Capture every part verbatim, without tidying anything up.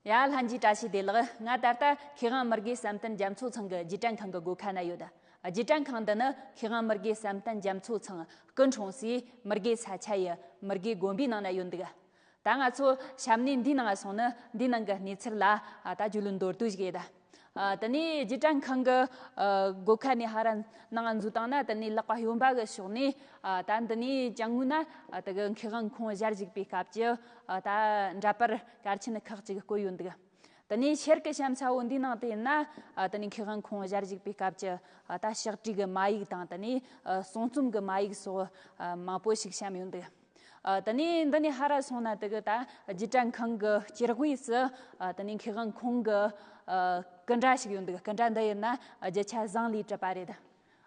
ཡ། ལྷན་རྒྱས་བཀྲ་ཤིས་བདེ་ལེགས། ང་ད་ལྟ་མཁས་དབང་མི་དགེ་བསམ་གཏན་རྒྱ་མཚོ་ཚང་གི་རྗེས་དྲན་ཁང་གི་སྒོ་ཁ་ན་ཡོད། རྗེས་དྲན་ཁང་འདི་ནི་མཁས་དབང་མི་དགེ་བསམ་གཏན་རྒྱ་མཚོ་ཚང་སྐུ་འཁྲུངས་སའི་མི་དགེ་ས་ཆ་ཡི་མི་དགེ་དགོན་པའི་ནང་ན་ཡོད་འདུག་ད་ང་ཚོ་བཤམས་གནས་འདིའི་ནང་སོང་ན་འདིའི་ནང་གི་གནས་ཚུལ་ལ་ཨ་ད་རྒྱུས་ལོན་མདོར་བསྡུས་ཤིག་ཡེད། ཨ་དེ་ནས་རྗེས་དྲན་ཁང་གི་ཨ་སྒོ་ཁ་ནས་ཧ་ར་ནང་འཛུལ་བཏང་ན། དེ་ནས་ལག་པ་གཡོན་པ་གི་ཕྱོགས་ནས་ཨ་ད་འདི་ནས་ཅང་ངུ་ན་ཨ་དེ་གི་མཁས་དབང་ཁོང་ཞལ་བཞུགས་པའི་སྐབས་ཀྱི་ཨ་ད་འདྲ་པར་གལ་ཆེན་ཁག་ཅིག་བཀོད་ཡོད་འདུག་དེ་ནས་ཤེལ་གྱི་ཞབས་ཚ་བོ་འདིའི་ནང་དུ་ཡིན་ན་ཨ་དེ་ནས་མཁས་དབང་ཁོང་ཞལ་བཞུགས་པའི་སྐབས་ཀྱི་ཨ་ད་ཕྱག་བྲིས་ཀྱི་མ་ཡིག་དང་། དེ་ནས་ཨ་གསུང་རྩོམ་གྱི་མ་ཡིག་སོགས་ཨ་མང་པོ་ཞིག་བཤམས་ཡོད་འདུག་ཨ་དེ་ནས་འདི་ནས་ཧ་ར་སོང་ན་དེ་གི་ད་རྗེས་དྲན་ཁང་གི་སྐྱིད་དབུས་སུ་ཨ་དེ་ནས་མཁས་དབང་ཁོང་གི་ཨ་སྐུ་འདྲ་ཞིག་ཡོད་འདུག་སྐུ་འདྲ་འདི་ཡིན་ན་རྒྱུ་ཆ་བཟང་ལས་གྲུབ་པ་རེད།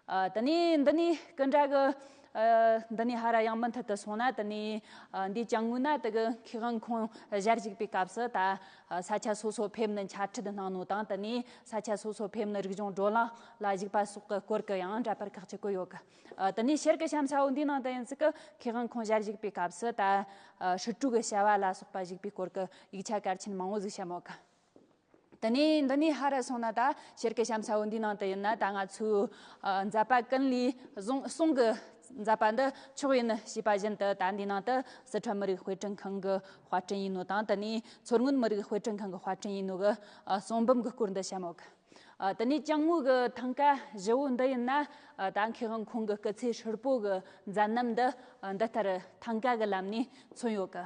ཨ་དེ་ནས་འདི་ནས་སྐུ་འདྲ་གི་ཨ་འདི་ནས་ཧ་ར་ཡང་མུ་མཐུད་དུ་སོང་ན། དེ་ནས་ཨ་འདི་ཅང་ངུ་ན་དེ་གི་མཁས་དབང་ཁོང་ཞལ་བཞུགས་པའི་སྐབས་སུ་ད་ཨ་ས་ཆ་སོ་སོ་ཕེབས་ནས་འཆད་ཁྲིད་གནང་ནོ་དང་། དེ་ནས་ས་ཆ་སོ་སོ་ཕེབས་ནས་རིག་གཞུང་བགྲོ་གླེང་ལ་ཞུགས་པ་སོགས་ཀྱི་སྐོར་གྱི་ཡང་འདྲ་པར་ཁག་ཅིག་བཀོད་ཡོད་གི་ཨ་དེ་ནས་ཤེལ་གྱི་ཞབས་ཚ་བོ་འདིའི་ནང་དུ་ཡིན་ཚིག་གི་མཁས་དབང་ཁོང་ཞལ་བཞུགས་པའི་སྐབས་སུ་ད་ཨ་ཧྲིལ་ཕྲུག་གི་བྱ་བ་ལ་སོགས་པ་བཞུགས་པའི་སྐོར་གྱི་ཡིག་ཆ་གལ་ཆེན་མང་བོ་ཟིག་བཤམས་ཡོད་གི་དེ་ནས་འདི་ནས་ཧ་ར་སོང་ན་ད་ཤེལ་གྱི་ཞབས་ཚ་བོ་འདིའི་ནང་དུ་ཡིན་ན། ད་ང་ཚོའི་ཨ་མཛད་པ་ཀུན་ལས་གཟུངས་གསུང་གི་མཛད་པ་འདི་མཆོག་ཡིན་ཞེས་པ་བཞིན་དུ། ད་འདིའི་ནང་དུ་སི་ཁྲོན་མི་རིགས་དཔེ་སྐྲུན་ཁང་གི་དཔར་སྐྲུན་ཡིན་ནོ་དང་། དེ་ནས་མཚོ་སྔོན་མི་རིགས་དཔེ་སྐྲུན་ཁང་གི་དཔར་སྐྲུན་ཡིན་ནོ་གི་ཨ་གསུང་འབུམ་གྱི་སྐོར་འདི་བཤམས་ཡོད་གི་ཨ་དེ་ནས་ཅང་ངུ་གི་ཐང་ཀ་བཞི་བོ་འདི་ཡིན་ན། ཨ་ད་མཁས་དབང་ཁོང་གི་སྐུ་ཚེ་ཧྲིལ་པོ་གི་མཛད་རྣམ་འདི་ཨ་འདི་ལྟར་ཐང་ཀ་གི་ལམ་ནས་མཚོན་ཡོད་གི་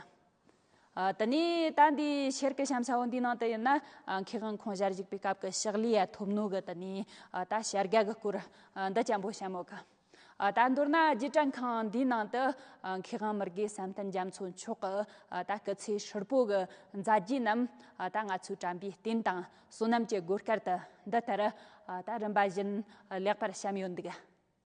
ཨ་དེ་ནས་ད་འདི་ཤེལ་གྱི་ཞབས་ཚ་བོ་འདིའི་ནང་དུ་ཡིན་ན། ཨ་མཁས་དབང་ཁོང་ཞལ་བཞུགས་པའི་སྐབས་ཀྱི་ཕྱག་ལས་ཡ་ཐོབ་ནོ་གི་དེ་ནས་ཨ་ད་བྱ་དགའ་གི་སྐོར་ཨ་འདི་ཅན་པོ་བཤམས་ཡོད་གི་ཨ་ད་མདོར་ན་རྗེས་དྲན་ཁང་འདིའི་ནང་དུ་ཨ་མཁས་དབང་མི་དགེ་བསམ་གཏན་རྒྱ་མཚོ་མཆོག་གི་ཨ་ད་སྐུ་ཚེ་ཧྲིལ་པོ་གི་མཛད་རྗེས་རྣམས་ཨ་ད་ང་ཚོས་དྲན་པའི་རྟེན་དང་བསོད་ནམས་ཀྱི་སྒོ་དཀར་དུ་འདི་ལྟར་ཨ་ད་རིམ་པ་བཞིན་ལེགས་པར་བཤམས་ཡོད་འདུག